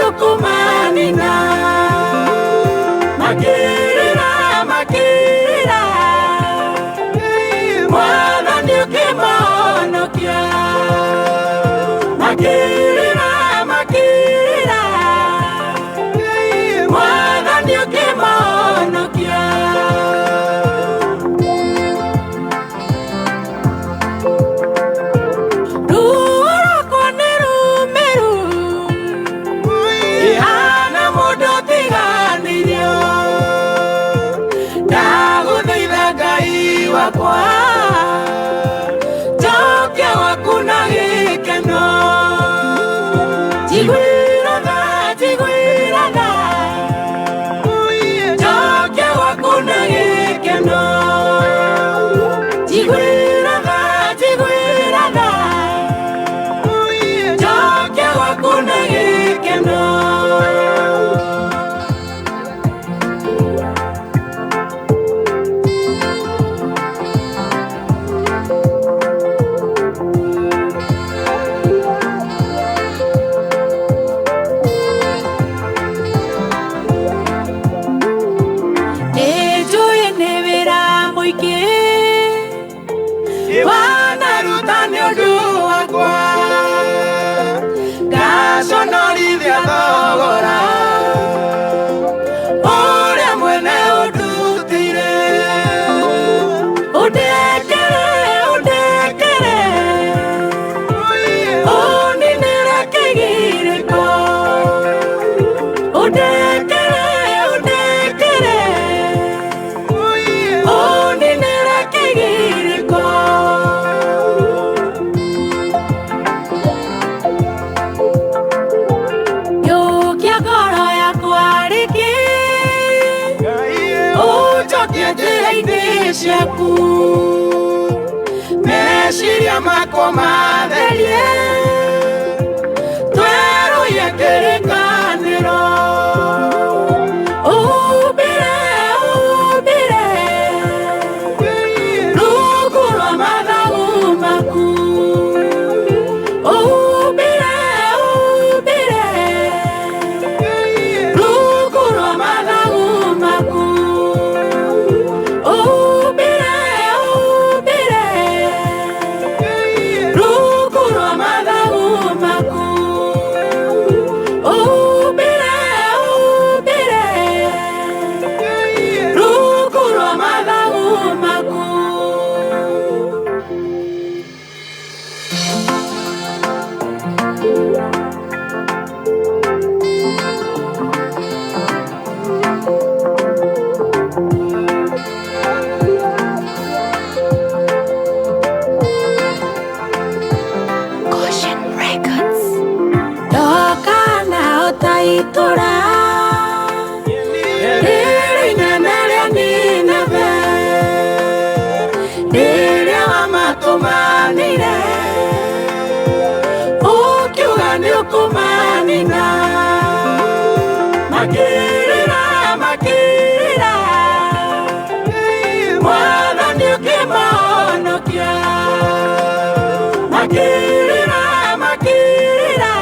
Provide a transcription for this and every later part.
ũkũmanina. Makĩrĩra makĩrĩra, Mwathani ũkĩmahonokia. Makĩrĩra makĩrĩra, Mwathani ũkĩmahonokia. Ruo rwakwa nĩ rũmĩru, ihana mũndũ ũtiganĩirio. Ndagũthaitha Ngai wakwa, njokia gwaku na gĩkeno. Njiguĩra tha, njiguĩra tha, njokia gwaku na gĩkeno. Njiguĩra tha, njiguĩra tha, njokia gwaku na gĩkeno. Nĩnjũĩ nĩ wĩra mũingĩ wanaruta nĩ ũndũ wakwa, ngaconorithia thogora ũrĩa mwene ũndutĩire. Ũndekere, ũndekere, ũninĩre kĩgirĩko. Ũndekere, ũndekere, ũninĩre kĩgirĩko. Yũkia ngoro yakwa rĩngĩ, ũnjokie njĩra-inĩ ciaku. Meciria makwa matherie, twerũhie kĩrĩkanĩro. Ũhumbĩre, ũhumbĩre, rungu rwa mathagu maku. Ũhumbĩre, ũhumbĩre, rungu rwa mathagu maku. Ũhumbĩre, ũhumbĩre, rungu rwa mathagu maku. Ũhumbĩre, ũhumbĩre, rungu rwa mathagu maku. Goshen Records. Ndoka na ũta itũra rĩrĩ inene rĩa Nineve, rĩrĩa wamatũmanĩire, ũkiuga nĩ ũkũmanina. Makĩrĩra makĩrĩra, Mwathani ũkĩmahonokia. Makĩrĩra makĩrĩra,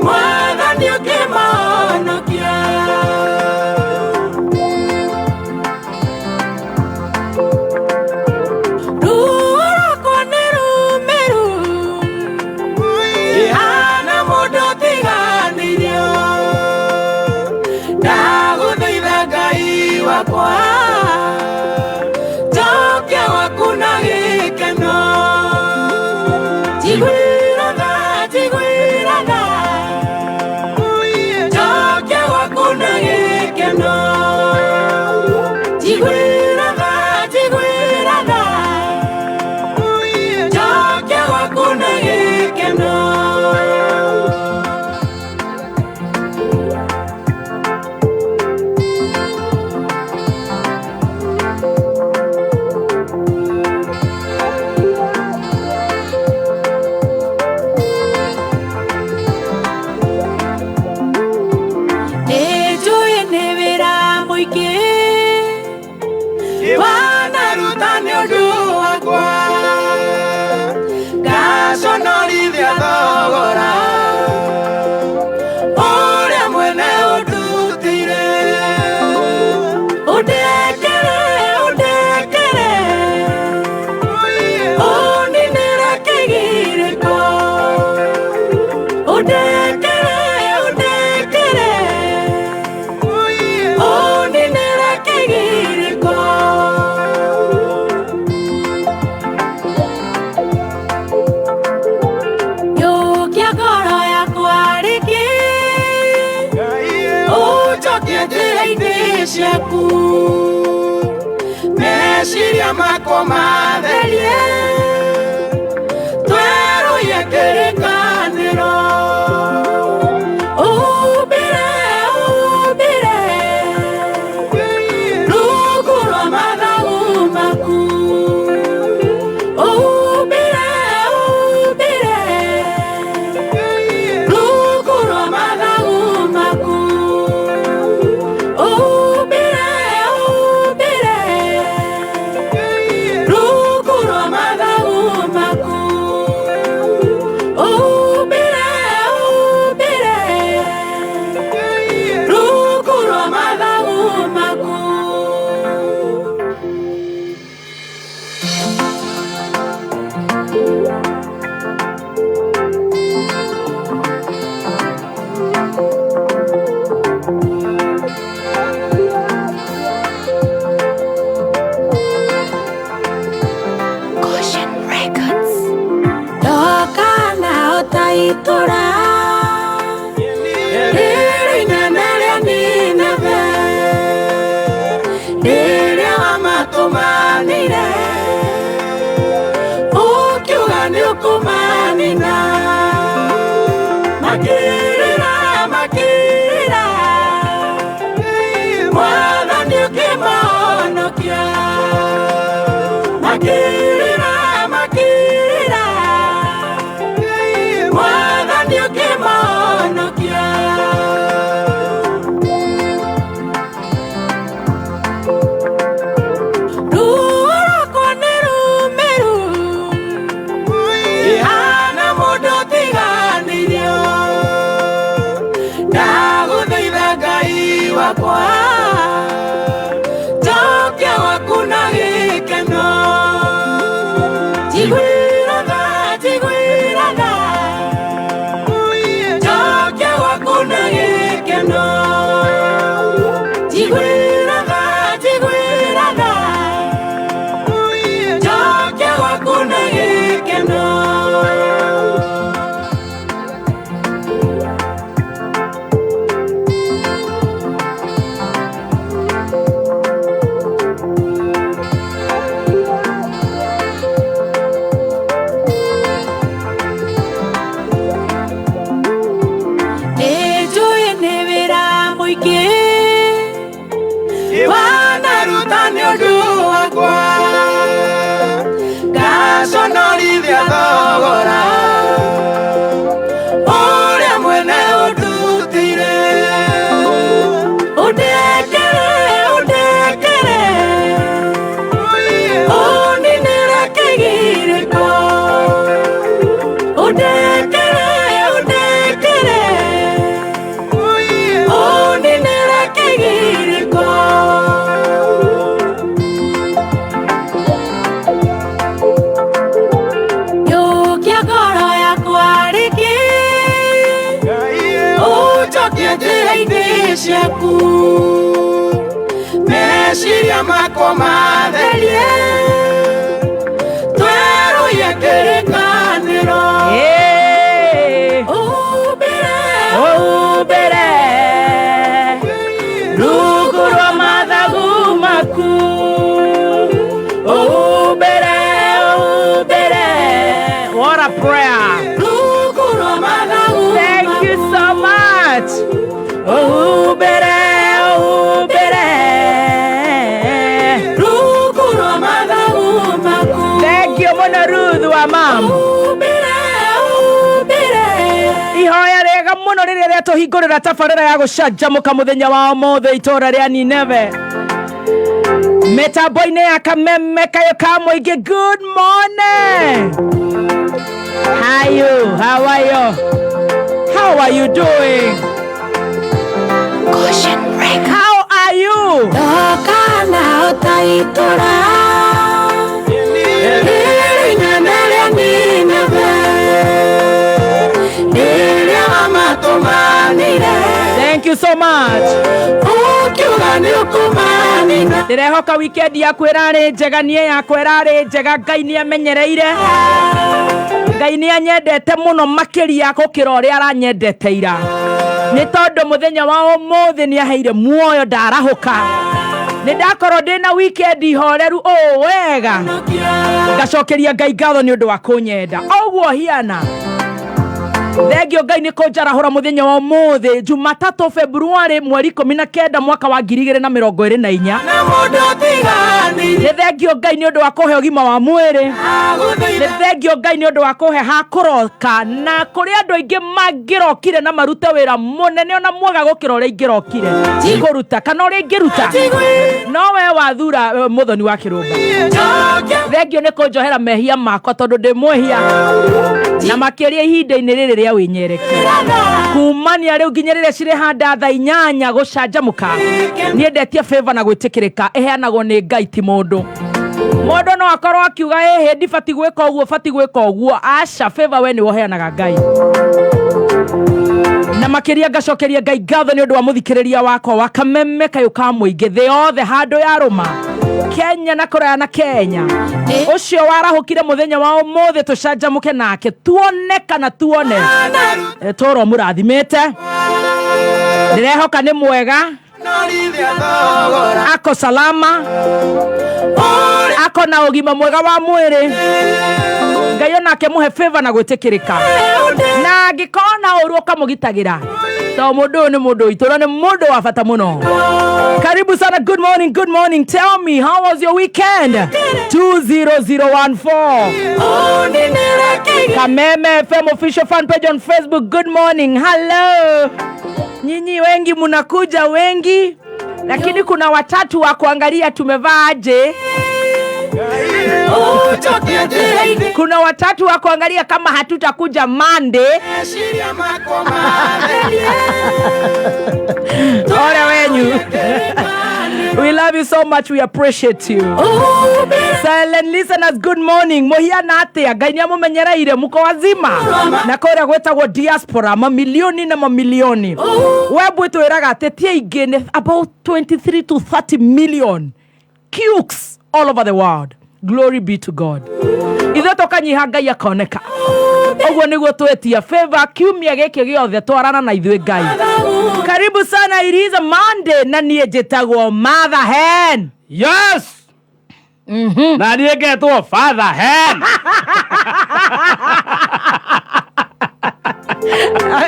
Mwathani ũkĩmahonokia. Ruo rwakwa nĩ rũmĩru, ihana mũndũ ũtiganĩirio. Ndagũthaitha Ngai wakwa, njokia gwaku na gĩkeno. Njiguĩra tha, njiguĩra tha, njokia gwaku na gĩkeno. Njiguĩra tha, njiguĩra tha, njokia gwaku na gĩkeno. Ciaku meciria makwa matherie twerũhie kĩrĩkanĩro umbĩre umbĩre rungu rwa mathagu maku umbĩre umbĩre rungu rwa mathagu maku umbĩre umbĩre rungu rwa mathagu maku umbĩre umbĩre rungu rwa mathagu maku. Goshen Records. Ndoka na ũtaitũra Rĩrĩ inene rĩa Nineve rĩrĩa wamatũmanĩire ũkiuga nĩũkũmanina makĩrĩra makĩrĩra Mwathani ũkĩmahonokia makĩrĩra makĩrĩra Mwathani ũkĩmahonokia. Ruo rwakwa nĩ rũmĩru ihana mũndũ ũtiganĩirio ndagũthaitha Ngai wakwa njokia gwaku na gĩkeno njiguĩra tha njiguĩra tha njokia gwaku na gĩkeno njiguĩra tha njiguĩra tha njokia gwaku na gĩkeno. Nĩnjũĩ nĩ wĩra mũingĩ wanaruta nĩ ũndũ wakwa ngaconorithia thogora ũrĩa mwene ũndutire ũndekere ũndekere ũninĩre kĩgirĩko ũndekere ũndekere ũninĩre kĩgirĩko. Yũkia ngoro yakwa rĩngĩ ũnjokie njĩra-inĩ ciaku meciria makwa matherie twerũhie kĩrĩkanĩro Hey, umbĩre umbĩre rungu rwa mathagu maku umbĩre umbĩre. What a prayer. Rungu rwa mathagu Thank you so much. Umbĩre umbĩre rungu rwa mathagu maku Thank you mũno Ruth wa mam. Umbĩre umbĩre Ihoya rĩega mũno rĩrĩa rĩatũhingũrĩra tabarĩra ya gũcanjamũka mũthenya wa ũmũthĩ itũra rĩa Nineve mĩtambo-inĩ ya Kameme Kayũ ka Mũingĩ. Good morning. How you? How are you? How are you doing? Goshen Records. How are you? Ndoka na ũtaitũra Rĩrĩ inene rĩa Nineve rĩrĩa wamatũmanĩire Thank you so much. Ũkiuga nĩũkũmanina Ndĩrehoka weekend yaku ĩrarĩ njega, niĩ yakwa ĩrarĩ njega. Ngai nĩ amenyereire, Ngai nĩ anyendete mũno makĩria gũkĩra ũrĩa aranyendete ira. Nĩ tondũ mũthenya wa ũmũthĩ nĩ aheire muoyo ndarahũka. Nĩ ndakorwo ndĩna weekend horeru ũũ wega. Ngacokeria Ngai ngatho nĩ ũndũ wa kũnyenda. Ũguo hiana. Thengio Ngai nĩ kũnjarahũra mũthenya wa ũmũthĩ Jumatatũ Februarĩ mweri 19 mwaka wa 2024. Na mũndũ ũtiganĩire Nĩ thengio Ngai nĩ ũndũ wa kũhe ũgima wa mwĩrĩ. Agũthaitha Nĩ thengio Ngai nĩ ũndũ wa kũhe ha kũroka na kũrĩ andũ aingĩ mangĩrokire na marute wĩra mũnene ona mwega gũkĩra ũrĩa ingĩrokire kũruta kana ũrĩa ingĩruta, no we wathura Mũthoni wa Kĩrũmba. Njokia Thengio nĩ kũnjohera mehia makwa tondũ ndĩ mwĩhia, na makĩria ihinda-inĩ rĩrĩ rĩa wĩnyereki kumania rĩu nginya rĩrĩa cirĩhanda thaa 8 gũcanjamũka. Niĩ ndetie favor na gwĩtĩkĩrĩka ĩheanagwo nĩ Ngai, ti mũndũ. Mũndũ no akorwo akiuga ĩhĩ ndibati gwĩka ũguo, bati gwĩka ũguo. Aca, favor we nĩwe ũheanaga Ngai. Na makĩria ngacokeria Ngai ngatho nĩ ũndũ wa mũthikĩrĩria wakwa wa Kameme Kayũ ka Mũingĩ thĩ yothe handũ ya rũma Kenya na kũraya na Kenya, ũcio warahũkire mũthenya wa ũmũthĩ tũcanjamũke nake, tuone kana tuone. Tũro mũrathimĩte, ndĩrehoka nĩ mwega. Norithia thogora Ako salama, ako na ũgima mwega wa mwĩrĩ. Ngai onake mũhe favor na gwĩtĩkĩrĩka, na angĩkorwo na ũru ũkamũgitagĩra, to mũndũ ũyũ nĩ mũndũ witũ na nĩ mũndũ wa bata mũno. Karibu sana. Good morning, good morning. Tell me, how was your weekend? 20014. Ũninĩre kĩgĩ Kameme FM official fan page on Facebook. Good morning. Hello. Nyinyi wengi mnakuja wengi, lakini kuna watatu wa kuangalia tumevaa aje. Ũnjokie njĩra-inĩ Kuna watatu wa kuangalia kama hatutakuja Monday. Meciria makwa matherie. Ole wenyu. We love you so much. We appreciate you. Silent listeners, good morning. Muhiana atia? Ngai nĩ amũmenyereire, muko wazima. Na kũrĩa gwĩtagwo diaspora, mamilioni na mamilioni. Web ĩtwĩraga atĩ ti aingĩ, nĩ about 23 to 30 million cukes all over the world. Glory be to God. Ithuĩ tũkanyiha, Ngai akoneka. Ũguo nĩguo twetia favor kiumia gĩkĩ gĩothe, twarana na ithuĩ Ngai. Karibu sana. It is a Monday na niĩ njĩtagwo Mother Hen. Yes, na niĩ ngetwo Father Hen.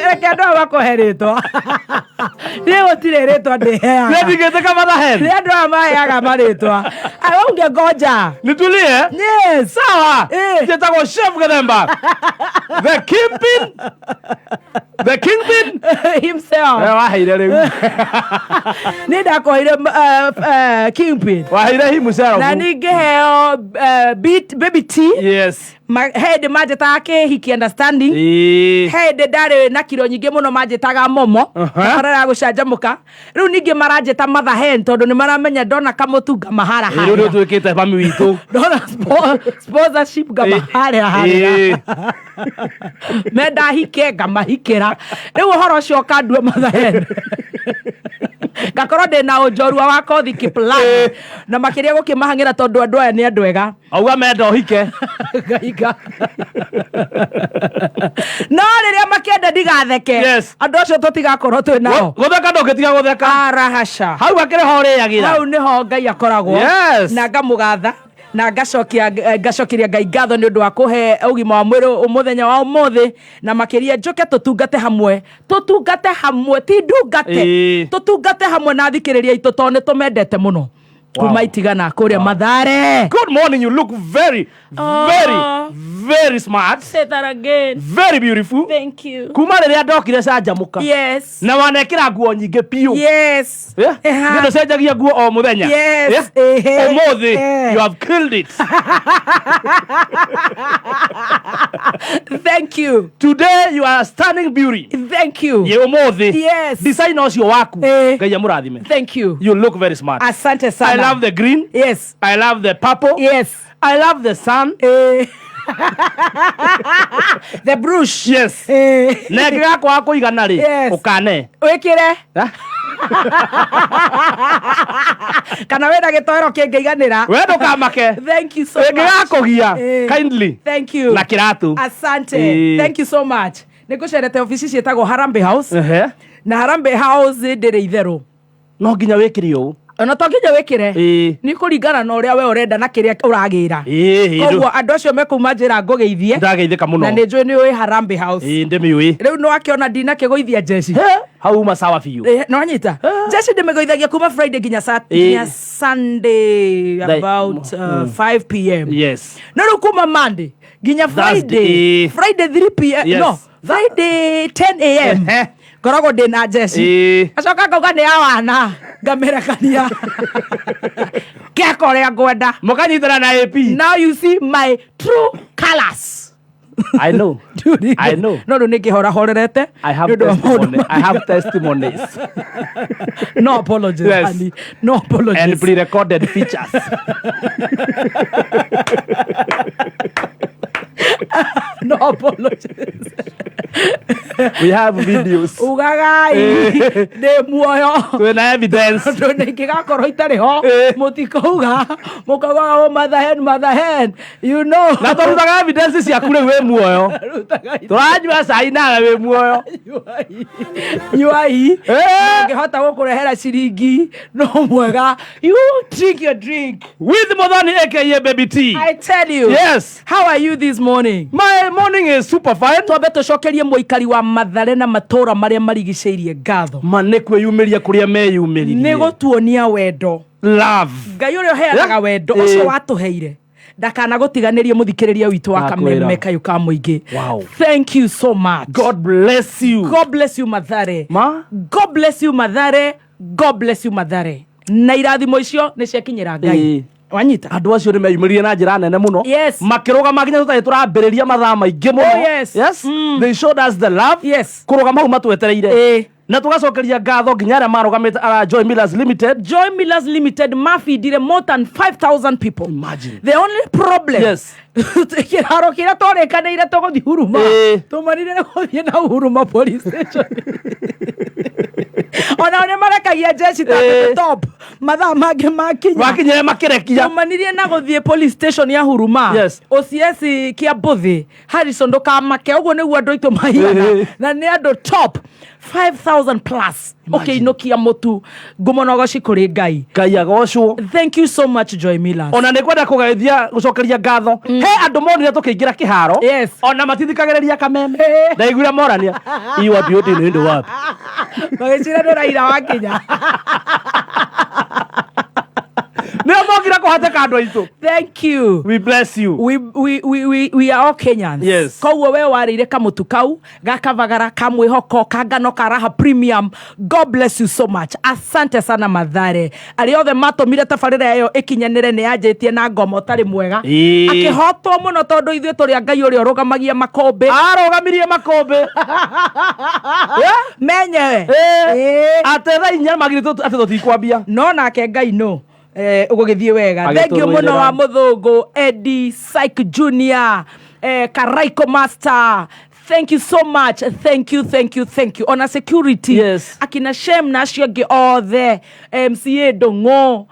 Reke andũ aya makũhe rĩtwa, niĩ gũtirĩ rĩtwa ndĩheaga. Nĩndigĩte Father Hen. Nĩ andũ aya maheaga marĩtwa. Awe ungengoja. Nitulie. Yes. Sawa. Eh. Njĩtagwo Chef Gethemba, the kingpin, the kingpin himself. Eh, waheire rĩu. Nĩ ndakũheire kingpin. Waheire himself. Na ningĩheo baby T. He hĩndĩ manjĩtaga kĩhiki understanding. He hĩndĩ ndarĩ na kiro nyingĩ mũno manjĩtaga momo. Barabara ya gũcanjamũka. Rĩu ningĩ maranjĩta Mother Hen tondũ nĩ maramenya ndona kamũtu Rĩu nĩ ngamaharahara. ũtuĩkĩte mami witũ. Ndona sponsorship ngamaharahara, menda hike ngamahikĩra. Rĩu ũhoro ũcio ũkandua Mother Hen, ngakorwo ndĩna ũnjorua wa kothi kiplan na makĩria gũkĩmahang'ĩra tondũ andũ aya nĩ andũ ega. Auga menda ũhike. Ngaiga no rĩrĩa makĩenda ndigatheke. Andũ acio tũtigakorwo twĩ nao. Gũtheka ndũngĩtiga gũtheka. Arahasha. Hau akĩrĩ ho ũrĩagĩra. Hau nĩho Ngai akoragwo. Na ngamũgatha na ngacokia ngacokeria Ngai ngatho nĩ ũndũ wa kũhe ũgima wa mwĩrĩ mũthenya wa ũmũthĩ, na makĩria njũke tũtungate hamwe, tũtungate hamwe, ti ndungate. Tũtungate hamwe na athikĩrĩria aitũ tondũ nĩ tũmendete mũno kuma itigana kũrĩa Mathare. Good morning. You look very, very, very smart. Say that again. Very beautiful. Thank you. Kuma rĩrĩa ndokire canjamũka. Na wanekĩra nguo nyingĩ biũ. Eha. Nĩ ndũcenjagia nguo o mũthenya. Yes. Ehe. Ũmũthĩ you have killed it. Thank you. Today you are stunning beauty. Thank you. Ye ũmũthĩ. Design ũcio waku. Ngai amũrathime. Thank you. You look very smart. Asante sana. I love the green. I love the purple. I love the sun. The brush. Yes. Na ĩngĩgakwaga kũigana rĩ, ũkane. Wĩkĩre. Kana wĩna gĩtoero kĩngĩiganĩra. We ndũkamake. Thank you so much. Ĩngĩgakũgia, kindly. Thank you. Na kĩratũ. Asante. Thank you so much. Nĩ ngũcerete obici ciĩtagwo Harambee House. Na Harambee House ndĩrĩ itherũ. No nginya wĩkĩre ũũ. Ona to nginya wĩkĩre. Ĩĩ. Nĩ kũringana na ũrĩa we ũrenda na kĩrĩa ũragĩra. Ĩĩ. Koguo andũ acio mekuma njĩra ngũgeithie. Ndageithĩka mũno. Na nĩ njũĩ nĩ ũĩ Harambee House. Ĩĩ, ndĩmĩũĩ. Rĩu nĩ wakĩona ndinakĩgũithia jeshi. He, hau uma sawa biũ. Nĩwanyita jeshi ndĩmĩgũithagia kuma Friday nginya nginya Sunday about 5 p.m. No rĩu kuma Monday nginya Thursday, Friday, Friday 3 p.m., no, Friday 10 a.m., ngoragwo ndĩ na jeshi. Acoka ngauga nĩ ya wana, ngamĩrekania ngeka ũrĩa ngwenda. Mũkanyitana na AP. Now you see my true colors. I know. I know. No rĩu nĩ ngĩhorahorerete I have nĩ ũndũ wa maũndũ. testimony. I have testimonies. No apologies, honey. No apologies. And pre-recorded features. No apologies. We have videos. Ugagai ndĩ muoyo. Twĩna evidence. Tondũ nĩingĩgakorwo itarĩ ho, mũtikauga, mũkaugaga, "Oh, mother hen, mother hen, you know." Na tũrutaga evidence ciaku rĩu wĩ muoyo. Tũranyua cai nawe wĩ muoyo. Nyuai. Ngĩhota gũkũrehera ciringi no mwega. You drink your drink. With Muthoni aka Baby T. I tell you. Yes. How are you this morning? My morning is super fine. Twambe tũcokerie mũikari wa Mathare na matũra marĩa marigicĩirie ngatho. Ma nĩ kwĩyumĩria kũrĩa meyumĩririe. Nĩ gũtuonia wendo. Love. Ngai ũrĩa ũheanaga wendo ũcio watũheire ndakana gũtiganĩrie mũthikĩrĩria witũ wa Ndakwĩra. Kameme kayũ ka mũingĩ. Thank you so much. God bless you. God bless you, Mathare. Ma? God bless you, Mathare. God bless you, Mathare. Na irathimo icio nĩ ciakinyĩra Ngai. Wanyita. Andũ acio nĩ meyumĩririe na njĩra nene mũno. Makĩrũgama nginya tũtarĩ tũrambĩrĩria mathaa maingĩ mũno. Oh, yes. They showed us the love. Kũrũgama hau matwetereire. Na tũgacokeria ngatho nginya arĩa marũgamĩte ara Joy Millers Limited. Joy Millers Limited mabindire more than 5000 people. Imagine. The only problem, kĩharo kĩrĩa twarĩkanĩire tũgũthiĩ Huruma, tũmanire nĩ gũthiĩ na Huruma police station. Onao nĩ marekagia jeshi ta top mathaa mangĩ makinya. Makinyire makĩrekia. Tũmanirie na gũthiĩ police station ya Huruma. OCS Kĩambũthĩ Harrison, ndũkamake, ũguo nĩguo andũ aitũ mahiana. Na nĩ andũ top 5000 plus ũkĩinũkia mũtu ngumonogoci kũrĩ Ngai. Ngai agocwo. Thank you so much, Joy Millers. Ona nĩ kwenda kũgeithia gũcokeria ngatho he andũ monire tũkĩingĩra kĩharo. Ona matithikagĩrĩria Kameme, ndaiguire morania iwa biũti nĩ ndũ wapi. Magĩcira nĩ Raila wakinya. Nĩo mokire kũhatĩka andũ aitũ. Thank you. We bless you. We are all Kenyans. Koguo we warĩire kamũtu kau gakavagara ka mwĩhoko ka ngano ka Raha Premium, God bless you so much. Asante sana, Mathare. Arĩa othe matũmire tabarĩra ĩyo ĩkinyanĩre, nĩ yanjĩtie na ngoma ũtarĩ mwega. Akĩhotwo mũno tondũ ithuĩ tũrĩ a Ngai ũrĩa ũrũgamagia makũmbĩ. Arũgamirie makũmbĩ menyewe. Atĩ thaa 4 magirĩ atĩ tũtikwambia. No nake Ngai no ũgũgĩthiĩ wega. Thank you mũno wa mũthũngũ Eddie Syke Junior, Karaiko Master, thank you so much. Thank you, thank you, thank you. Ona security, akina Shem na acio angĩ othe, MCA Ndũng'ũ,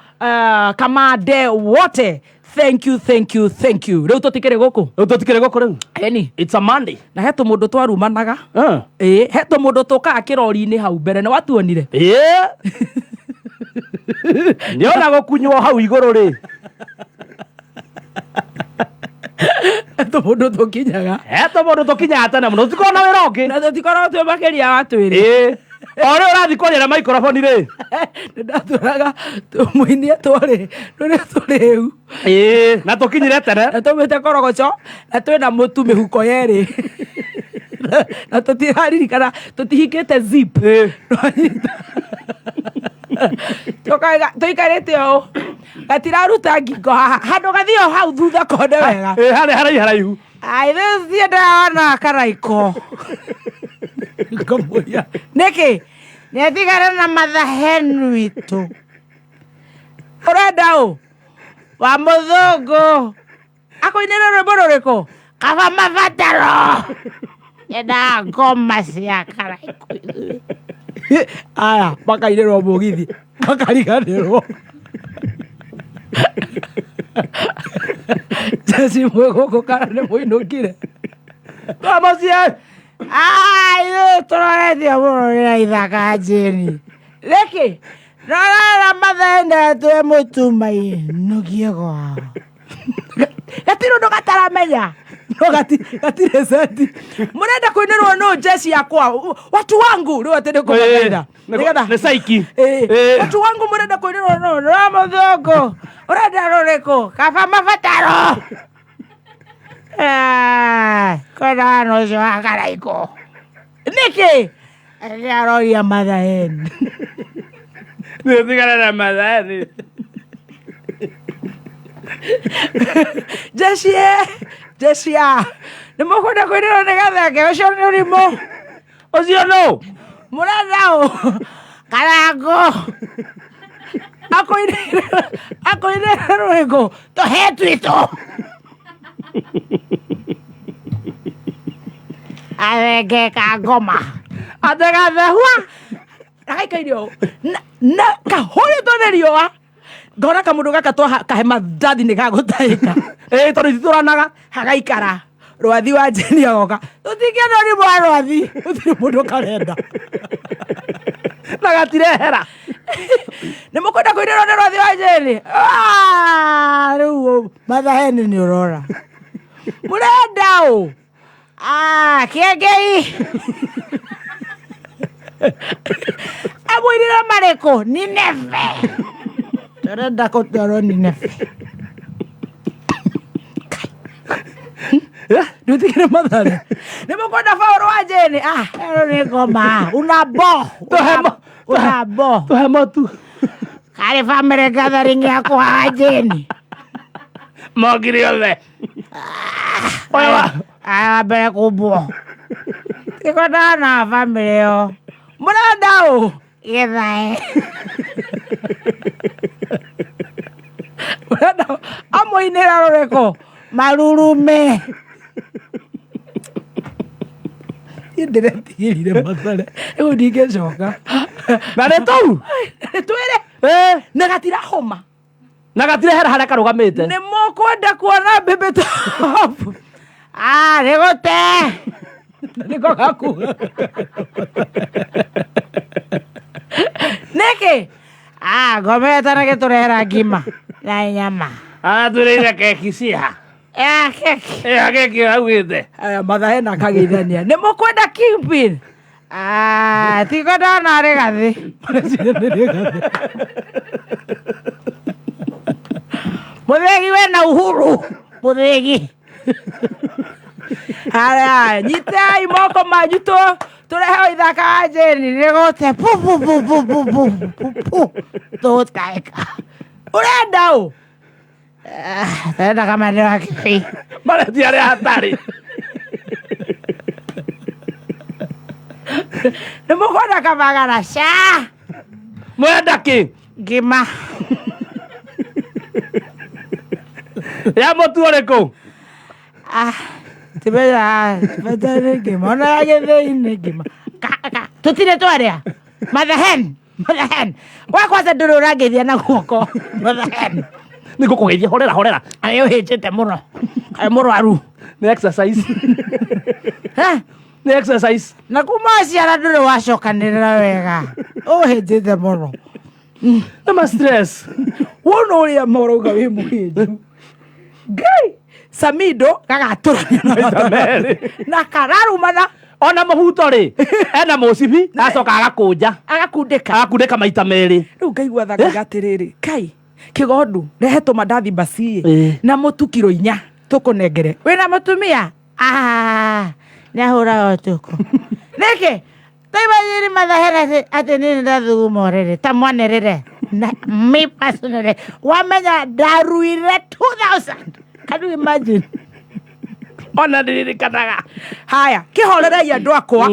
Kamande wote, thank you, thank you, thank you. Rĩu tũtikĩrĩ gũkũ. Rĩu tũtikĩrĩ gũkũ rĩu. Eni. It's a Monday. Na he tũmũndũ twarumanaga. Ĩ he tũmũndũ tũkaga kĩrori-inĩ hau mbere nĩ watuonire. Ĩĩ, nĩona gũkunywo hau igũrũ rĩ. Tũmũndũ tũkinyaga. He tũmũndũ tũkinyaga tene mũno, tũtikorwo na wĩra ũngĩ. Na tũtikoragwo twĩ makĩria wa twĩrĩ. Ĩĩ, o rĩu ũrathiĩ kwaria na maikroboni rĩ. Nĩ ndatũraga tũmũinie twarĩ rũrĩa tũrĩu. Ĩĩ, na tũkinyire tene. Na tũmĩte korogoco na twĩna mũtu mĩhuko yerĩ na tũtiraririkana tũtihingĩte zip. Tũikarĩte ũũ gatiraruta ngingo haha handũ gathio hau thutha kone wega. Ĩĩ, harĩa haraihu haraihu. Aithe ndĩrona karaiko ngamũria nĩkĩ nĩatigana na matha witũ ũrenda ũ wa mũthũngũ akũinĩre rwĩmbo rũrĩkũ kaba mabataro nyendaga ngoma cia karaiko ithuĩ. Aya makainĩrwo mũgithi makariganĩrwo jeci mwĩ gũkũ kana nĩ mũinũkire? Twamocie. Ithuĩ tũroretie mũno nĩ ithaka njĩni. Nĩkĩ? Rorera mathendetwe mũtuma-inũkie kwao. Gatirĩ ũndũ gataramenya. No gatirĩ centi. Mũrenda kũinĩrwo nũ jeshi yakwa? Watu wangu rĩu atĩ nĩ kũmagaitha. Nĩgetha Nĩ saiki. Ĩĩ. Watu wangu mũrenda kũinĩrwo nũ? Nĩ wa mũthũngũ. Ũrenda rũrĩkũ? Kaba mabataro. Kwenda wana ũcio wa Karaikũ. Nĩkĩ? Nĩ aroria Mathaeni. Nĩ tigana na Mathaeni. Jeshi e, jeshi ya. Nĩ mũkwenda kũinĩrwo nĩ gathenge ũcio nĩ ũrimũ. Ũcio nũ? Mũrenda ũ? Karango. Akũinĩre rwĩmbo. Tũhe twitũ. Athenge ka ngoma. Athegathehua. Agaikaire ũũ. Na kahũrĩtwo nĩ riũa. Ngona kamũndũ gaka twaha kahe mandathi nĩ gagũtahĩka. Ĩĩ tondũ ititũranaga. Hagaikara. Rwathi wa Jeni agoka. Tũtingĩenda ũrimũ wa rwathi. Gũtirĩ mũndũ karenda. Na gatirehera. Nĩ mũkwenda kũinĩrwo nĩ rwathi wa Jeni? Ah, rĩu Mathaheni nĩ ũrora. Mũrenda ũ? Ah, kĩengei. Amũinĩre marĩkũ? Nineve. Tũrenda kũtwarwo Nineve. Ndũtigire Mathare. Nĩ mũkwenda Paũlũ wa Jeni? Ah, Ĩno nĩ ngoma. Una bo. Una bo. Tũhe motu. Karĩ family gathering yakwa wa Jeni. Mokire othe. Ũyũ wa Aya wa mbere kũmbwo. Tikwendaga na family ĩyo. Mũrenda ũ? Gĩthae. Mũrenda ũ? Amũinĩra rũrĩkũ? Marurume. Niĩ ndĩretigĩrire Mathare. Rĩu ndingĩcoka. Na nĩ tũu. Twĩre. Ĩĩ. Na gatirahoma. Na gatirehera harĩa karũgamĩte. Nĩ mũkwenda kuona Baby Top? Ah, nĩ gũte. Nĩko gakuga. Nĩkĩ? Ah, ngomete na gĩtũrehera ngima na nyama. Aratwĩrĩire keki ciha. Eh, keki. Ĩha keki augĩte. Aya Mathae na akageithania. Nĩ mũkwenda Kingpin? Ah, tikwenda ona arĩ gathĩ. Mũthĩgi wĩna uhuru. Mũthĩgi. Haya, nyitai moko manyu tũreheo ithaka wa Jeni. Nĩ gũte pu pu pu pu pu pu pu pu. Tũgũtaĩka. Ũrenda ũ? Tũrenda kamande wa kĩbĩ. Maretia arĩa hatarĩ. Nĩ mũkwenda kamagara Ca. Mwenda kĩ? Ngima. Ya mũtu ũrĩkũ? Ah, timenyaga bata nĩ ngima. Ona ya gĩthĩi nĩ ngima. Tũtirĩ twarĩa. Mother hen. Mother hen. We kwanza ndũrĩ ũrangeithia na guoko. Mother hen. Nĩ ngũkũgeithia horera horera. Arĩ ũhĩnjĩte mũno. Arĩ mũrwaru. Nĩ exercise. Eh? Nĩ exercise. Na kuma waciara ndũrĩ wacokanĩrĩra wega. Ũhĩnjĩte mũno. Nĩ ma stress. Wona ũrĩa morauga wĩ mũhĩnju. Ngai! Samido gagatũrania na Maita merĩ. na kararumana Ona mũhuto rĩ, ena mũcibi, acoka agakũnja. Agakundĩka. Agakundĩka maita merĩ. Rĩu ngaigua tha ngauga atĩrĩrĩ, Kai, kĩgondu, rehe tũmandathi mbaci Ĩĩ. na mũtu kiro 4 tũkũnengere. Wĩna mũtumia? Ah, nĩ ahũraga ũtukũ. Nĩkĩ? Taimagine mathahera atĩ niĩ nĩ ndathuguma ũrĩrĩ ta mwanĩrĩre. Na me personally, wamenya ndaruire 2000. Can you imagine? Ona ndiririkanaga. Haya, kĩhorerei andũ akwa.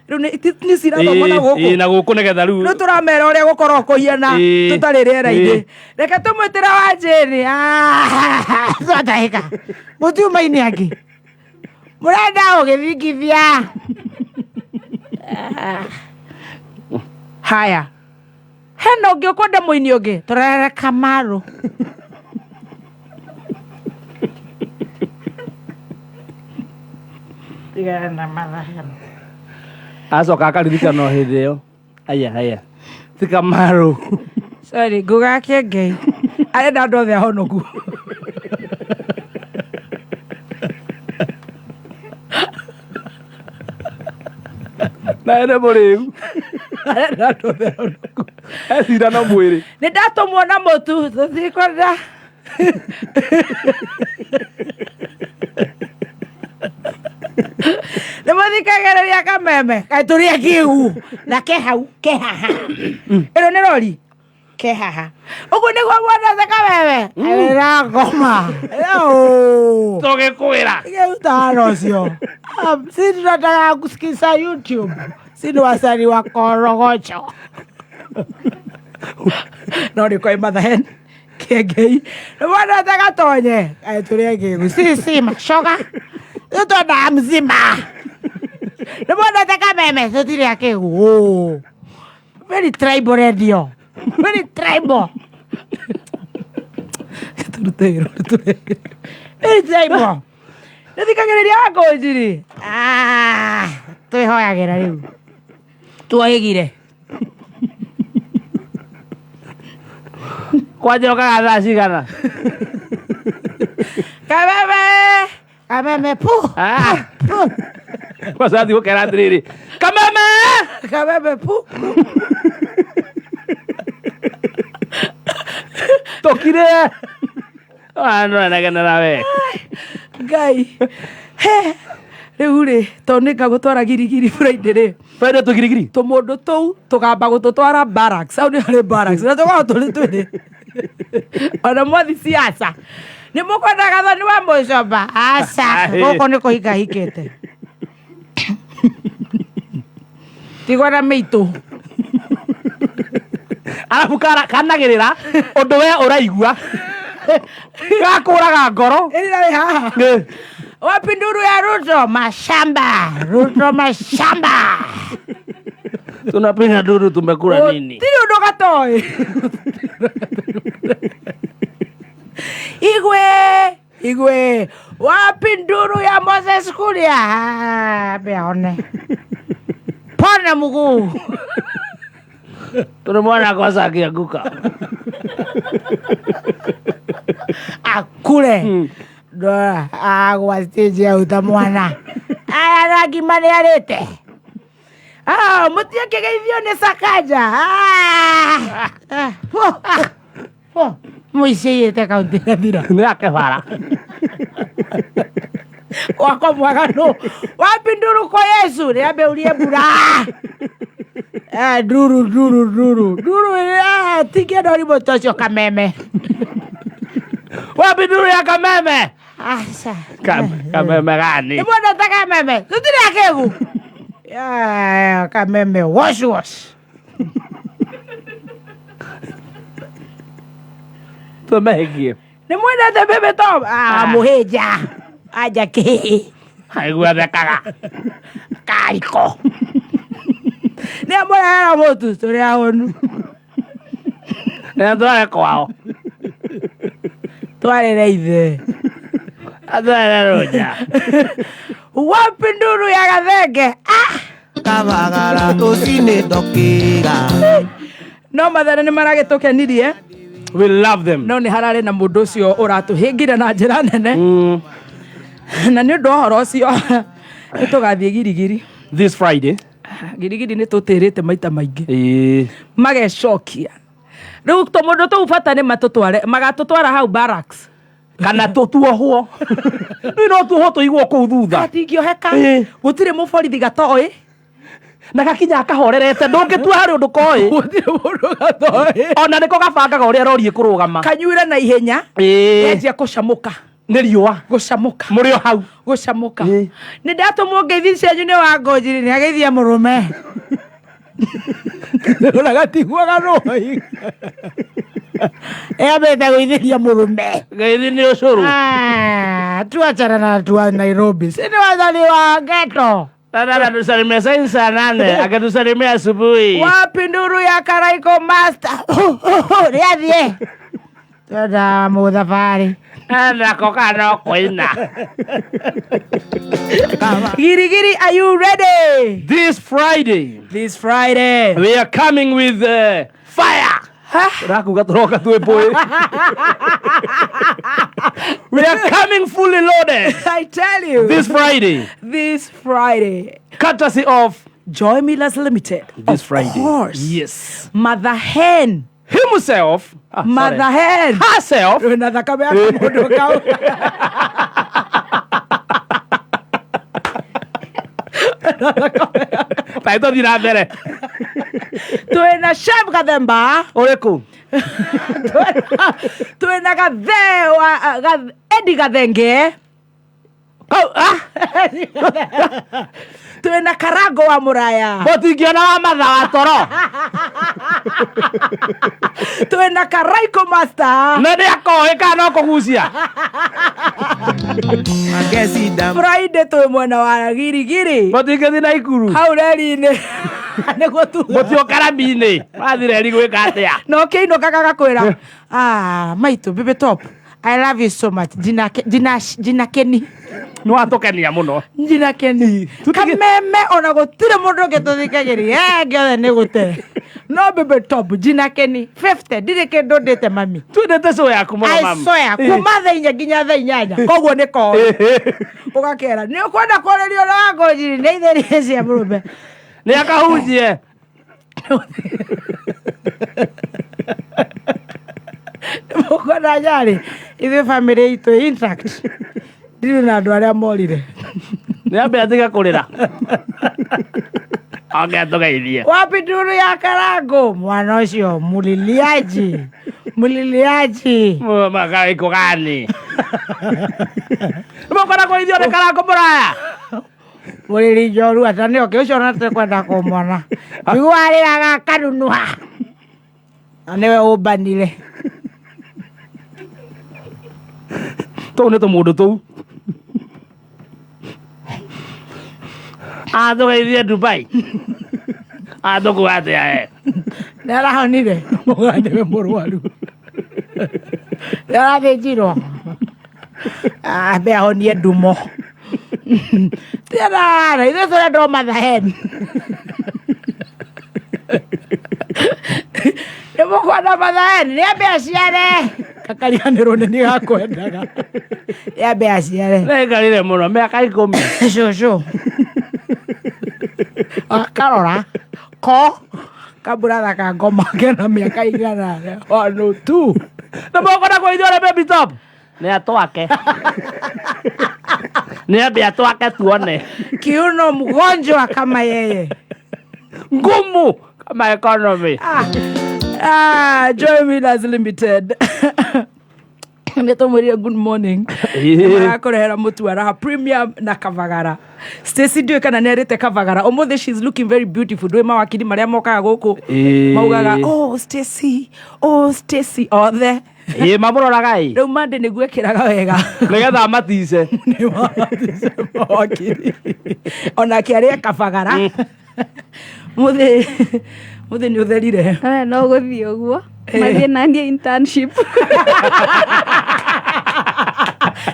Rĩu nĩ cirathomwo na gũkũ. Na gũkũ nĩgetha rĩu. Rĩu tũramera ũrĩa gũkorwo kũhiana tũtarĩ rĩera-inĩ. Reke tũmwĩtĩre wa Jane. Ah, twatahĩka. Mũtiumaine angĩ. Mũrenda ũgĩthingithia. Haya. Hena ũngĩ ũkwenda mũini ũngĩ? Tũrere Kamaru. Tigana na mathahero. Acoka akaririkana o hĩndĩ ĩyo. Aya aya. Ti Kamaru. Sorry, nguga Kĩengei. Arenda andũ othe ahonoku. Na ene mũrĩu. Arenda andũ othe ahonoku. Ecira na mwĩrĩ. Nĩ ndatũmwo na mũtu tũtikwenda. Nĩ mũthikagĩrĩria kameme. Kaĩ tũrĩ akĩgu. Na ke hau, ke haha. Ĩno nĩ rori. Ke haha. Ũguo nĩguo mwendete kameme. Ĩra ngoma. Yo. Tũgĩkwĩra. Utawala ũcio. Si tunataka kusikiza YouTube. Si ni wasanii wa korogocho. No nĩ kwa Mathahen. Kĩengei. Nĩ mwendete gatonye. Kaĩ tũrĩ akĩgu. Si si mashoga. Tũtwendaga mzima. Nĩ mwendete kameme. Tũtirĩ akĩgu. Very tribal radio. Very tribal. Tũrute wĩra ũrĩa tũreka. Very tribal. Nĩ thikagĩrĩria Ngũnjiri. Ah, twĩhoyagĩra rĩu. Tuohĩgire. Kwanja ũkaga thaa cigana? Kameme. Kameme pu. Ah. Pu. Kwanza athiĩ gũkera atĩrĩrĩ. Kameme! Kameme pu. Tũkire. Nũrenegenera we. Ngai. He. Rĩu rĩ, tondũ nĩ ngagũtwara girigiri Friday rĩ. Friday tũgirigiri. Tũmũndũ tũu tũgamba gũtũtwara barracks. Hau nĩ harĩ barracks. Na tũkoragwo tũrĩ twĩrĩ. Ona mwathi siasa. Nĩ mũkwenda gathoni wa Mũcomba. Aca. Gũkũ nĩ kũhika hikĩte. Tigwo na mĩitũ. Arabu kanagĩrĩra ũndũ we ũraigua. Gakũraga ngoro. Ĩrira wĩ haha. Wapi nduru ya Ruto? Mashamba. Ruto mashamba. Tunapiga nduru tumekula nini? Gũtirĩ ũndũ gatoĩ. Igwe. Igwe. Wapi nduru ya Moses Kuria? Ah, Aone. Pona mguu. Tunamwona kwanza akianguka. Akule. Ndora agwa stage ya uta mwana. Aya na ngima nĩ arĩte. Ah, mũtiakĩgeithio nĩ Sakaja. Ah. Ah. Ah. Oh. Mũicĩite kaunti irathira. Nĩ ake bara. Wako mwega nũ. Wapi nduru kwa Yesu? Nĩambeurie mbura. Eh, nduru nduru nduru. Nduru eh, tingĩenda ũrimũ ta ũcio kameme. Wapi nduru ya kameme? Aca. Kameme gani? Nĩ mwendete kameme. Tũtirĩ akĩgu. Ya, kameme wash wash. Tũmehikie. Nĩ mwendete Bebe Tom? Ah, mũhĩnja. Anja kĩ. Aigua thekaga. Kariko. Nĩ amũrehera mũtu tũrĩ ahũnu. Nĩ atware kwao. Twarĩre ithe. Atware rũnja. Wapi nduru ya gathenge? Ah! Kabagara rũcinĩ ndokĩra. No Mathare nĩ maragĩtũkenirie. We love them. No nĩ hararĩ na mũndũ ũcio ũratũhĩngire na njĩra nene. Na nĩ ũndũ wa ũhoro ũcio nĩ tũgathiĩ girigiri. This Friday. Girigiri nĩ tũtĩrĩte maita maingĩ. Ĩĩ. Magecokia. Rĩu tũmũndũ tũu bata nĩ matũtware, magatũtwara hau barracks. Kana tũtuohwo. Rĩu no tuohwo tũigwo kũu thutha. Gatingĩoheka. Ĩĩ. Gũtirĩ mũborithi gatoĩ. Na gakinya kahorerete ndũngĩtua harĩ ũndũ koĩ. Gũtirĩ mũndũ gatoĩ. Ona nĩko gabangaga ũrĩa rori ĩkũrũgama. Kanyuire na ihenya. Ĩĩ. Yanjia kũcamũka. Nĩ riũa. Gũcamũka. Mũrĩ o hau. Gũcamũka. Ĩĩ. Nĩ ndatũmwo ngeithi cianyu nĩ wa Ngũnjiri Nĩ ageithia mũrũme. Ona gatiguaga rũi. Ĩambĩte gũithĩria mũrũme. Ngeithi nĩ ũcũrũ. Ah, tuachana na watu wa Nairobi. Si ni wasanii wa ghetto. Dada anatusalimia saizi saa 8, akatusalimia asubuhi. Wapi nduru ya Karaiko Master? Riathie. Twenda mũthabarĩ. Nako kana kũina. Girigiri, are you ready? This Friday This Friday. we are coming with fire. Rakuga tũroka twĩ mbũĩ. We are coming fully loaded I tell you. this Friday, This Friday. courtesy of Joy Millers Limited. this Of Friday. course. Yes. Mother Hen. Himself. Ah, sorry. Mother Hen. Herself. Na thakame ya kamũndũ kau. Ta tũthiĩ na mbere. Twĩna Chef Gathemba. Ũrĩkũ? Twĩna Gathe wa Eddie Gathenge. Kau, ah, Twĩna Karango wa Mũraya. mũtingĩona wa matha wa toro. Twĩna Karaiko Master. Na nĩ akoĩ kana no kũgucia. Magesi dam. Friday twĩ mwena wa Girigiri. Mũtingĩthiĩ na ikuru. Hau reri-inĩ. Nĩguo tuga. Mũtioka rami-inĩ. Wathiĩ reri gwĩka atĩa? Na ũkĩinũka gagakwĩra. Ah, maitũ, baby top. I love you so much. Jina jina jina Keni. Nĩ watũkenia mũno. Jina Keni. Kameme ona gũtirĩ mũndũ ũngĩ tũthikagĩria. Eh, ngĩothe nĩ gũte. No baby top. Jina Keni 50 ndirĩ kĩndũ ndĩte mami. Twendete show yaku mũno I mami. swear kuma thaa inya nginya thaa inyanya. Koguo nĩ koĩ. Ũgakera. Nĩ ũkwenda kwarĩrio Ũrĩa wa ngũnjiri nĩ itherie cia mũrũme. Nĩ akahunjie. Mũkwenda nyarĩ ithuĩ bamĩrĩ itũ intact. Ndirĩ na andũ arĩa morire. Nĩ ambe atige kũrĩra. Oke atũgeithie. Wapi nduru ya Karango? Mwana ũcio muliliaji. Muliliaji. Makaiko gani? Nĩ mũkwenda kũgeithio nĩ Karango mũraya? Mũrĩri njorua ta nĩ oke ũcio ona tũkwenda kũmona. Njiguaga arĩraga akanunuha. Na nĩwe ũmbanire. Tũu nĩ tũmũndũ tũu. Atũgeithie Dubai. Atũkuo atĩa we? Nĩ arahonire. Mũga nĩwe mũrwaru. Nĩ arathĩnjirwo. Ambe ahonie ndumo. Tiarara, ithuĩ tũrenda o Mother Hen. Nĩ mũkwenda Mother Hen, nĩ ambe aciare. Kakariganĩrwo nĩ niĩ gakwendaga. Nĩ ambe aciare. Nĩaikarire mũno mĩaka ikũmi. Cũcũ. Akarora. Ko. Kamburatha ka ngoma kena mĩaka igana. One, oh, two. Nĩ mũkwenda kũgeithio nĩ Baby Top? Nĩ atwake. Nĩ ambe atwake tuone. Kiuno mgonjwa kama yeye. Ngumu kama economy. Ah, Joy Millers Limited. Nĩ tũmwĩrire good morning. Marakũrehera mũtu wa raha premium na kavagara. Stacy ndiũĩ kana nĩ arĩte kavagara. Ũmũthĩ she's looking very beautiful. Ndũĩ mawakiri marĩa mokaga gũkũ. Ĩĩ. Maugaga, oh Stacy, oh Stacy othe. Ĩ mamũroraga ĩ. Rĩu Monday nĩguo ĩkĩraga wega. Nĩgetha matice. Nĩ watice mawakiri. Onake arĩe kabagara. Mũthĩ mũthĩ nĩ ũtherire. Aya no gũthiĩ ũguo mathiĩ naniĩ internship.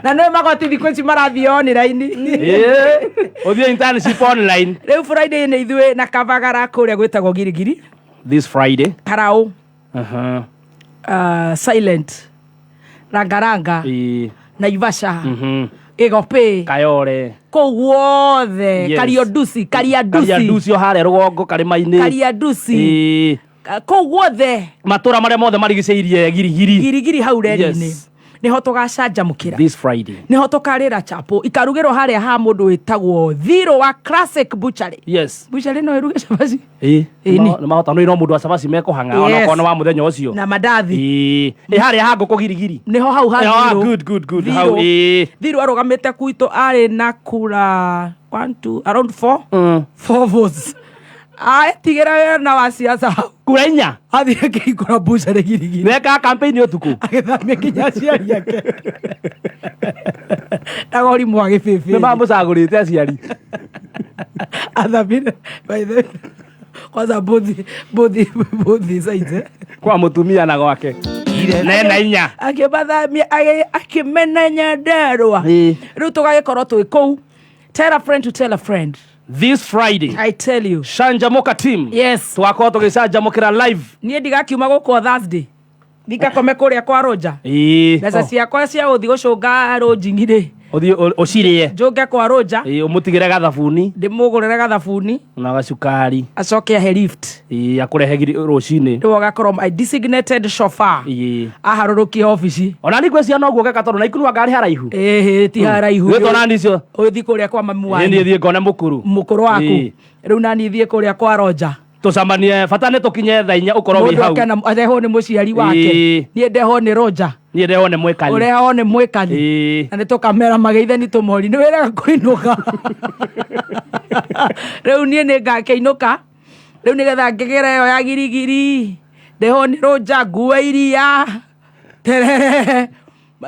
Na nĩ magoti thikũ ici marathiĩ online. Ĩ ũthiĩ internship online. Rĩu Friday nĩ ithuĩ na kabagara kũrĩa gwĩtagwo Girigiri. This Friday. Karaũ. Uh-huh. Silent. Rangaranga. Ĩ. Naivasha. Mhm. Gĩgopĩ. Kayore. Kũu guothe. Yes. Kariondusi. Kariandusi. Kariandusi o harĩa rũgongo karĩma-inĩ. Kariandusi. Ĩ. Kũu guothe. Matũra marĩa mothe marigicĩirie Girigiri. Girigiri hau reri-inĩ. Yes. Nĩho tũgacanjamũkĩra. This Friday. Nĩho tũkarĩra chapo ikarugĩrwo harĩa ha mũndũ wĩtagwo Thiro wa Classic Butchery. Yes. Butchery no ĩruge cabaci Ĩ. Ĩni. Nĩ mahota no mũndũ wa cabaci mekũhang'a ona Yes. okorwo nĩ wa mũthenya ũcio. Na mandathi. Ĩ. Ĩ harĩa ha ngũkũ Girigiri. Nĩho hau ha Ah, Thiro. good, good, good. Thiro. Hau, ĩ. Thiro arũgamĩte gwitũ arĩ na kura 1 2 around 4 4 votes. Atigĩra wĩra na wa siasa hau. Kura inya. Athiĩ akĩhingũra butchery Girigiri. Nekaga campaign ũtukũ. Agĩthamia nginya aciari ake. Na ũrimũ wa Nĩ gĩbĩbĩ. mamũcagũrĩte aciari. Athamire by the way, kwanza both sides eh? Kwa mũtumia na gwake. Ndokire. Nena inya. Akĩmathamia akĩmena Nyandarũa. Ĩĩ. Rĩu tũgagĩkorwo twĩ kũu. Tell a friend to tell a friend. This Friday. I tell you. Canjamũka team. Yes. Tũgakorwo tũgĩcanjamũkĩra live. Niĩ ndigakiuma gũkũ Thursday. Ndikakome kũrĩa kwa Roger. Ĩĩ. Mbeca ciakwa cia gũthiĩ gũcũnga rũnjingi rĩ. Ũthiĩ ũcirĩe. Njũnge kwa Roger. Ĩĩ, ũmũtigĩre gathabuni Ndĩmũgũrĩre gathabuni. na gacukari. Acoke ahe lift. Ĩĩ, akũrehe rũcinĩ. Rĩu agakorwo my designated chauffeur. Ĩĩ. Aharũrũkie obici. Ona ni ngwĩciria noguo geka tondũ naikuru anga arĩ haraihu. Ĩhĩ ti haraihu. Gwĩtwo nani icio? Ũthiĩ kũrĩa kwa mami Ĩĩ, wanyu. niĩ thiĩ ngone mũkuru. Mũkũrũ waku. Ĩĩ. Rĩu nani thiĩ kũrĩa kwa Roger. Tũcemanie bata nĩ tũkinye thaa 4 ũkorwo wĩ Mũndũ hau. akena arehwo nĩ mũciari wake. Ĩĩ. Niĩ ndehwo nĩ Roger. Niĩ ndehwo nĩ mwĩkali. Ũrehwo nĩ mwĩkali. Ĩĩ. Na nĩ tũkamera mageithani tũmori nĩ wĩraga kũinũka. Rĩu niĩ nĩ ngakĩinũka. Rĩu nĩgetha ngĩgĩre ĩyo ya girigiri. Ndehwo nĩ Roger ngue iria. Terere.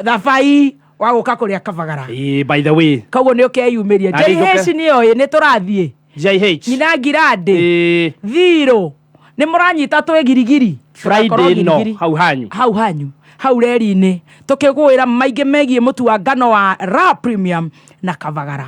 Thabai wa gũka kũrĩa Kabagara. Ĩĩ, by the way. Koguo nĩ ũkeyumĩria. Na niĩ njũke. JH nĩyo ĩ nĩ tũrathiĩ. JH. Nyina Ngirandĩ. Ĩĩ. Thirũ. Nĩ mũranyita twĩ girigiri. Friday Tũgakorwo no girigiri. hau hanyu. Hau hanyu. Hau reri-inĩ. Tũkĩgũĩra maingĩ megiĩ mũtu wa ngano wa Raha Premium na Kabagara.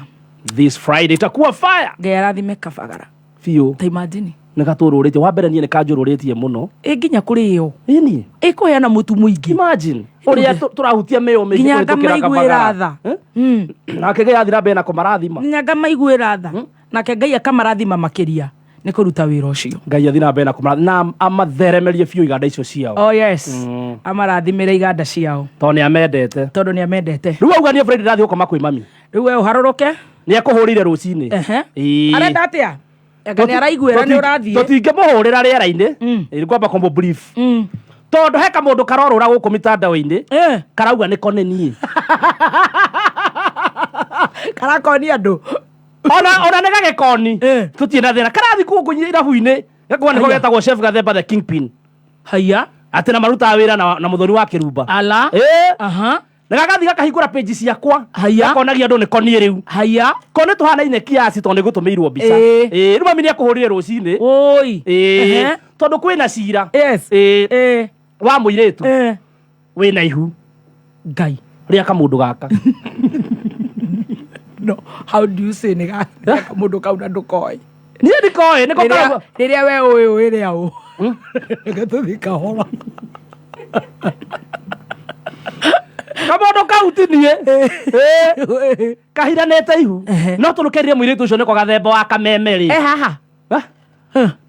This Friday itakuwa fire. Ngai arathime Kabagara. Biũ. Ta imagine. Nĩ gatũrũrĩtie. Wa mbere niĩ nĩ kanjũrũrĩtie mũno. Ĩ nginya kũrĩo. Ĩni. Ĩkũheana mũtu mũingĩ. Imagine. Ũrĩa tũrahutia mĩo mĩingĩ Nginya kũhĩtũkĩra ngamaiguĩra Kabagara. tha. Eh? Nake Ngai athiĩ na mbere na kũmarathima. Nginya ngamaiguĩra tha. Nake Ngai akamarathima makĩria nĩ kũruta wĩra ũcio. Ngai athiĩ na mbere na kũmarathima na amatheremerie biũ iganda icio ciao. Oh yes. Amarathimĩre iganda ciao. Tondũ nĩ amendete. Tondũ nĩ amendete. Rĩu auga niĩ Friday ndathiĩ gũkoma kwĩ mami. Rĩu we ũharũrũke. Nĩ ekũhũrĩire rũcinĩ. Ehe. Ĩĩ. Arenda atĩa? Anga nĩ araiguĩra nĩ ũrathiĩ. Tũtingĩmũhũrĩra rĩera-inĩ. Ĩĩ, ngwamba kũmũ brief. Tondũ he kamũndũ karorũra gũkũ mitandao-inĩ. Karauga nĩko nĩ niĩ. Karakonia andũ. Ona nĩ gagĩkoni. Tũtirĩ na thĩna. Karathiĩ gũkũ irabu-inĩ. Gakuga nĩko Haiya. getagwo Chef Gathemba the Kingpin. Haiya. Atĩ na marutaga wĩra na mũthoni wa kĩrumba. Ala. Ĩĩ. Aha. Na gagathiĩ gakahingũra page ciakwa. Haiya. Gakonagia andũ nĩko niĩ rĩu. Haiya. Ko nĩ tũhanaine kiasi tondũ nĩ gũtũmĩirwo mbica. Ĩĩ. Ĩĩ, rĩu mami nĩ ekũhũrire rũcinĩ. Oi. Ĩĩ. Ehe. Tondũ kwĩna cira. Yes. Ĩĩ. Ĩĩ. Wa mũirĩtu. Ĩĩ. Wĩna ihu. Ngai. Rĩa kamũndũ gaka. No, how do you say nĩ kamũndũ kau na ndũkoĩ? Niĩ ndikoĩ, nĩko karauga. Rĩrĩa we ũĩ ũĩ rĩa ũ. Reke tũthiĩ kahora. Kamũndũ kau ti niĩ. Ĩĩ. Kahiranĩte ihu. No tũrũkĩrire mũirĩtu ũcio nĩko gathemba wa kameme rĩ. Eh haha.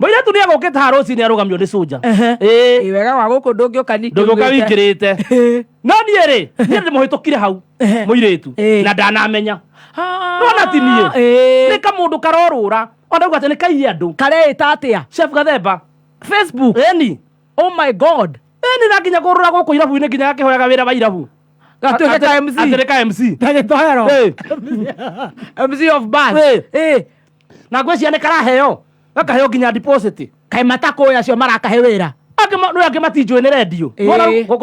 Mũirĩtu nĩ egũkĩte haha rũcinĩ arũgamio nĩ cũnja. Ehe. Ĩĩ. Ĩ wega wa gũkũ ndũngĩũka ningĩ Ndũngĩũka ugĩte. wingĩrĩte. No niĩ rĩ, niĩ ndĩmũhĩtũkire hau mũirĩtu na ndanamenya. Nona ti niĩ. Nĩ kamũndũ karorũra. Ona uga atĩ nĩ kaiye andũ. Kareĩta atĩa? Chef Gathemba. Facebook. Ĩni. Oh my God. Ĩni na nginya kũrũra gũkũ irabu-inĩ nginya gakĩhoyaga wĩra wa irabu. Gatuĩke ka MC. Atĩ nĩ ka MC. Ta gĩtoero. Ĩĩ. MC of bars. Ĩĩ. Ĩĩ. Na ngwĩciria nĩ karaheo. Gakaheo nginya deposit. Kaĩ matakũĩ acio marakahe wĩra. Angĩ no angĩ matinjũĩ nĩ rendio. Ĩĩ.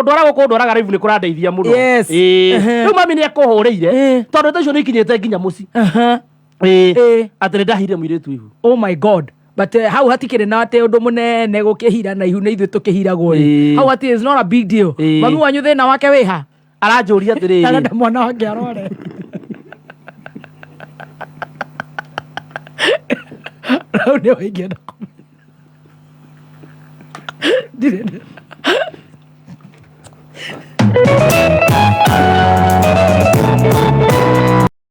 Ndwara gũkũ ndwaraga live nĩ kũrandeithia mũno. Yes. Ĩĩ. Ehe. Rĩu mami nĩ ekũhũrĩire. Tondũ thaa icio nĩ ikinyĩte nginya mũciĩ. Aha. Ĩĩ. Ĩĩ. Atĩ nĩ ndahire mũirĩtu ihu. Oh my God. But hau hatikĩrĩ na atĩ ũndũ mũnene gũkĩhira na ihu nĩ ithuĩ tũkĩhiragwo rĩ. Ĩĩ. Hau hatirĩ, it's not a big deal. Ĩĩ. Mami wanyu thĩna wake wĩha? Aranjũria atĩrĩrĩ. Arenda mwana wake arore. Rĩu nĩ waingĩra.